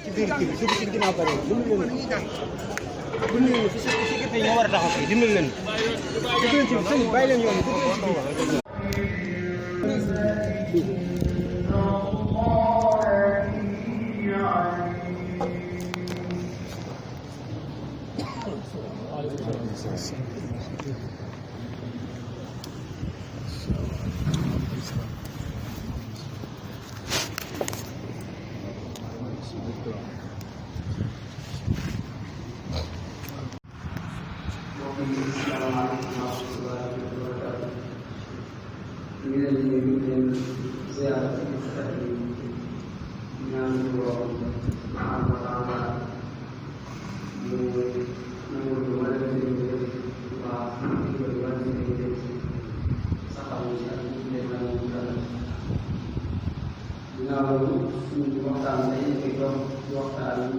ci biir kii bi dugg ci ginnaaw bari dimbali leen fi sécurité ñoo war a taxaw fii dimbali leen dugg leen ci sëñ bàyyi leen yoon dugg leen ci biir waxtaan